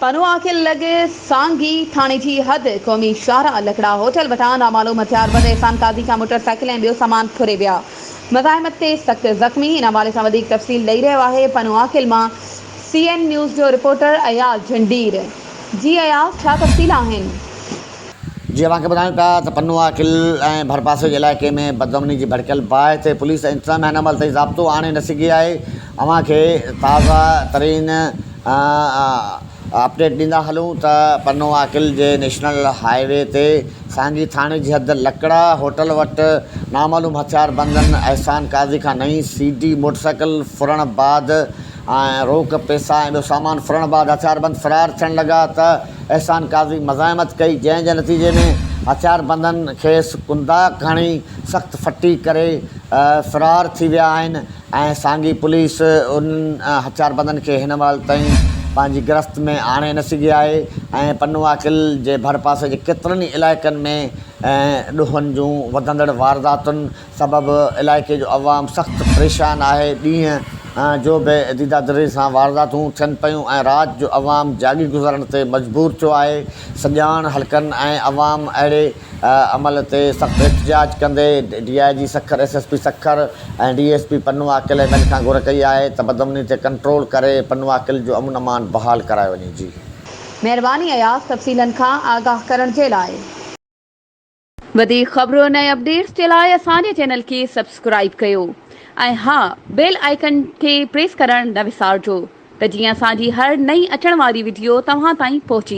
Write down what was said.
پنوعاقل لڳ سانگي ٿاڻي جي حد قومي شاهراهه لڪڙا هوٽل وٽان نامعلوم هٿياربند احسان قاضي کان موٽر سائيڪل ۽ ٻيو سامان ڦري ويا، مزاحمت تي سخت زخمي، ان حوالي سان وڌيڪ تفصيل ڏئي رهيو آهي پنوعاقل مان سي اين نيوز جو رپورٽر اياز جهنڊير، جي اياز ڇا تفصيل آهن؟ جي اوهان کي ٻڌايون پيا ته پنوعاقل ۽ ڀرپاسي جي علائقي ۾ بدامني جي ڀڙڪيل باهه تي پوليس ۽ انتظاميا هن مهل تائين ضابطو آڻي نه سگهي آهي اوهان کي تازه ترين اپڊيٽ ڏيندا هلون ته پنو عاقل جي نيشنل هاء وي تي سانگي ٿاڻي جي حد لڪڙا هوٽل وٽ نامعلوم هٿياربندن احسان قاضي کان نئين سي ڊي موٽرسائيڪل ڦرڻ بعد ۽ روڪ پئسا ۽ ٻيو سامان ڦرڻ بعد هٿياربند فرار ٿيڻ لڳا ته احسان قاضي مزاحمت ڪئي جنهن جي نتيجي ۾ هٿياربندن کيس ڪنداق هڻي سخت ڦٽي ڪري فرار ٿي ويا آهن. ۽ سانگي پوليس انهن هٿياربندن کي هن مهل تائين پنهنجي گرفت ۾ آڻي نه سگهي آهي ۽ پنوعاقل جي ڀرپاسي جي ڪيترن ئي علائقن ۾ ڏوهن جون وڌندڙ وارداتن سبب علائقي جو عوام سخت پريشان آهي ڏينهن جو به ديدادري سان وارداتون ٿين پيون ۽ رات جو عوام جاڳي گذارڻ تي مجبور ٿيو آهي سڄاڻ حلقن ۽ عوام اهڙي عمل تي سخت احتجاج ڪندي D I G Sukkur, S S P Sukkur ۽ D S P Pano Aqil ۽ ٻين کان گهر ڪئي آهي ته بدامني تي ڪنٽرول ڪري پنوعاقل جو امن امان بحال ڪرايو وڃي جي. مهرباني اياز تفصيلن کان آگاهه ڪرڻ جي لاء. وڌيڪ خبرن ۽ اپڊيٽس جي لاء اسان جي چينل کي سبسڪرائيب ڪيو ۽ ها بيل آئيڪن کي پريس ڪرڻ نه وسارجو ته جيئن اسان جي هر نئين اچڻ واري وڊيو توهان تائين پهچي.